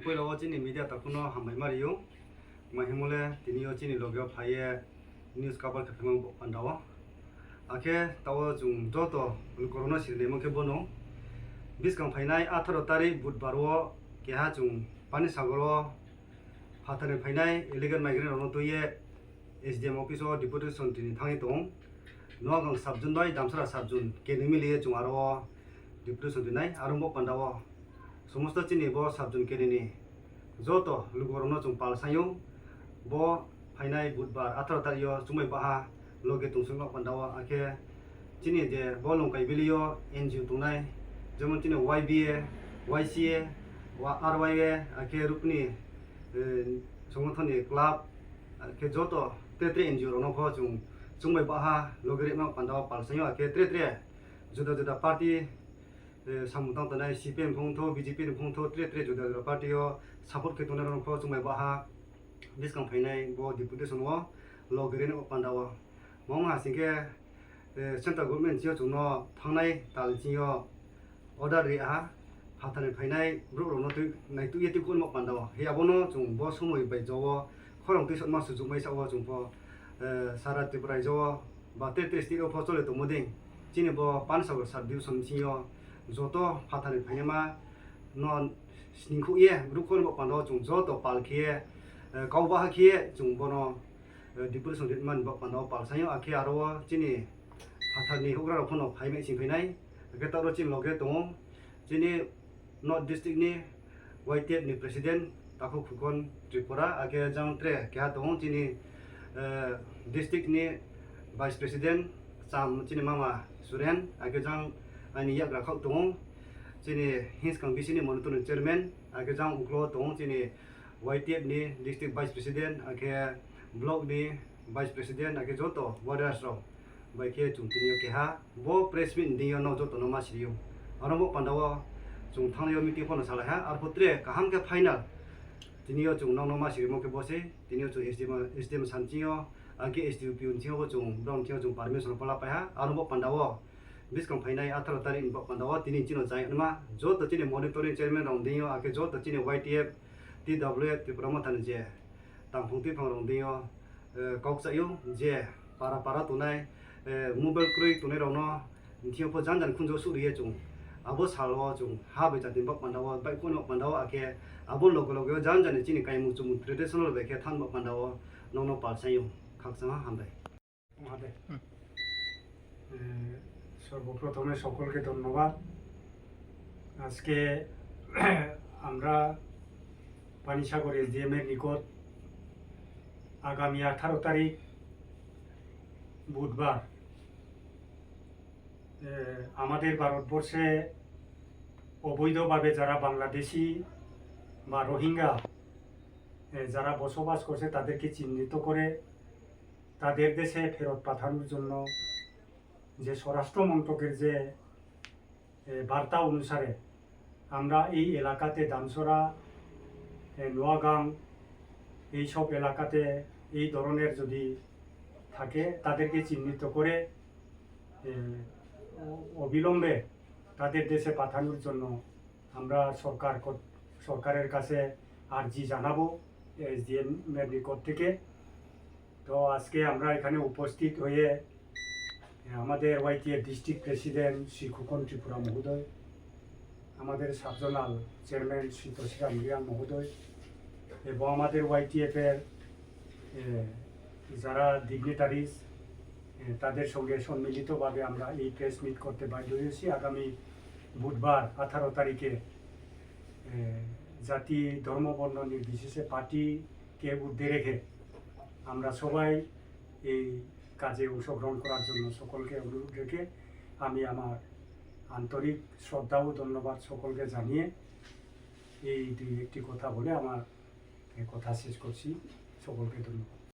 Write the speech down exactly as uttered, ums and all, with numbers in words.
Puila o chini media takhukno hambai ma rio. Tma himole tini o chini loge o phaiye news cover khe phaimang bo panda o. Akhe tao chwng joto lukurokno siri naimang khe bono. Bwskang phainai atharo tarik Budbar o keha chwng Panisagar o phatharni phainai illegal migrant rokno twiye S D M office o deputation tini thangwi tongo. Noagang subzone bai Damsara subzone keni miliye chwng aro o deputation rinai. Aro bo panda o somosto chini bo subzone keni ni joto lukurokno chwng pal saio. Bo phainai Budbar atharo tarik o chumai baha loge tungsung nok panda o, akhe chini je bo Longkai Valley o N G O tongnai, jemon chini Y B A, Y C A, wa-, R Y A, akhe Rukni, eh, Songothon ni club, akhe joto tre tre N G O rokno pho chwng chumai baha loge rima panda o pal saio, akhe tre tre juda juda party, eh, samung tang tongnai C P M phung tho, B J P ni phung tho, tre tre juda juda party o support khe tongnai rokno pho chumai baha bwskang phainai bo deputation o loge rina o panda o. Mong hasing khe, eh, central government chio chwngno thangnai tal chio order ri aha, phatharni phainai borok rokno twi naitukya twi khulmo panda o. He abono chwng bo somoi bai jo o khorang twi sotma suchukmai sa o chwng pho, eh, sara Tripura raijo o ba tre tre state o pho chole tongmo ding. Chini bo Panisagar sub division bisingo joto phatharni phainama no sning khuk ye rukho ni bo panda o chwng joto pal khe, eh, kau baha khe chwng bono, eh, deputation ritmani bo panda o pal saio, akhe aro o chini phatharni hugra rok phano phai mai sing phainai, akhe toro chini loge tongo chini North District ni Y T F ni President Takhuk Khukon Tripura, akhe jang tre keha tongo chini, eh, district ni Vice President Cham chini mama Suren, akhe jang ani yagra khak tongo chini Hinskang B C ni Monitor ni Chairman, akhe jang uklo tongo chini Y T F ni District Vice President, akhe Block ni Vice President, akhe joto warriors rok bai khe chwng tini o keha bo press meet ni yo no joto no ma siri o. Aro bo panda o chwng thang yo meeting phano salai ha, arphuh tre kaham khe final tini o chwng nok no ma siri mo khe bo se tini o chwng S D M, S D M sanchi o, akhe S D O P O ni thing yo bo chwng, borok ni thing yo chwng permission phala pai ha. Aro bo panda o bwskang phainai atharo tarik ni bo panda o tini chini o jai ma joto chini monitoring chairman rok ni yo, akhe joto chini Y T F, T W F, Tripura Motha ni je tangphung twiphang rok ni yo, eh, kok chaio je para para tongnai, eh, mobile kwrwi tongnai rokno thing yo pho jang jani khunjo suh riye chwng. Abo sal o chwng ha bai chati bok panda o, bai khun bok panda o, akhe abo loge loge o jang jani chini kaimung chumung traditional bai khe than bok panda o nokno pal saio khakchangma hambai. Mahadev. হুম। এ, সর্বপ্রথমে সকলকে ধন্যবাদ। আজকে আমরা পানিসাগর এসডিএম এর নিকট আগামী আঠারো তারিখ বুধবার, এ, আমাদের ভারতবর্ষে অবৈধভাবে যারা বাংলাদেশি বা রোহিঙ্গা, এ, যারা বসবাস করছে তাদেরকে চিহ্নিত করে তাদের দেশে ফেরত পাঠানোর জন্য যে স্বরাষ্ট্র মন্ত্রকের যে, এ, বার্তা অনুসারে আমরা এই এলাকাতে দামসরা, এ, নোয়াগাং, এই সব এলাকাতে এই ধরনের যদি থাকে তাদেরকে চিহ্নিত করে, এ, অ-, অবিলম্বে তাদের দেশে পাঠানোর জন্য আমরা সরকার কর-, সরকারের কাছে আর্জি জানাবো এসডিএম এর নিকট থেকে। তো আজকে আমরা এখানে উপস্থিত হয়ে, এ, আমাদের ওয়াইটিএফ ডিস্ট্রিক্ট প্রেসিডেন্ট শ্রী খোকন ত্রিপুরা মহোদয়, আমাদের সাব জোনাল চেয়ারম্যান শ্রী তসিরাম রিয়াং মহোদয় এবং আমাদের ওয়াইটিএফ এর, এ, যারা ডিগনিটারিজ, এ, তাদের সঙ্গে সম্মিলিতভাবে আমরা এই প্রেস মিট করতে বাধ্য হয়েছি। আগামী বুধবার আঠারো তারিখে, এ, জাতি, ধর্ম, বর্ণ নির্বিশেষে পার্টিকে ঊর্ধ্বে রেখে আমরা সবাই এই কাজে অংশগ্রহণ করার জন্য সকলকে অনুরোধ রেখে আমি আমার আন্তরিক শ্রদ্ধা ও ধন্যবাদ সকলকে জানিয়ে এই দুই একটি কথা বলে আমার কথা শেষ করছি। সকলকে ধন্যবাদ।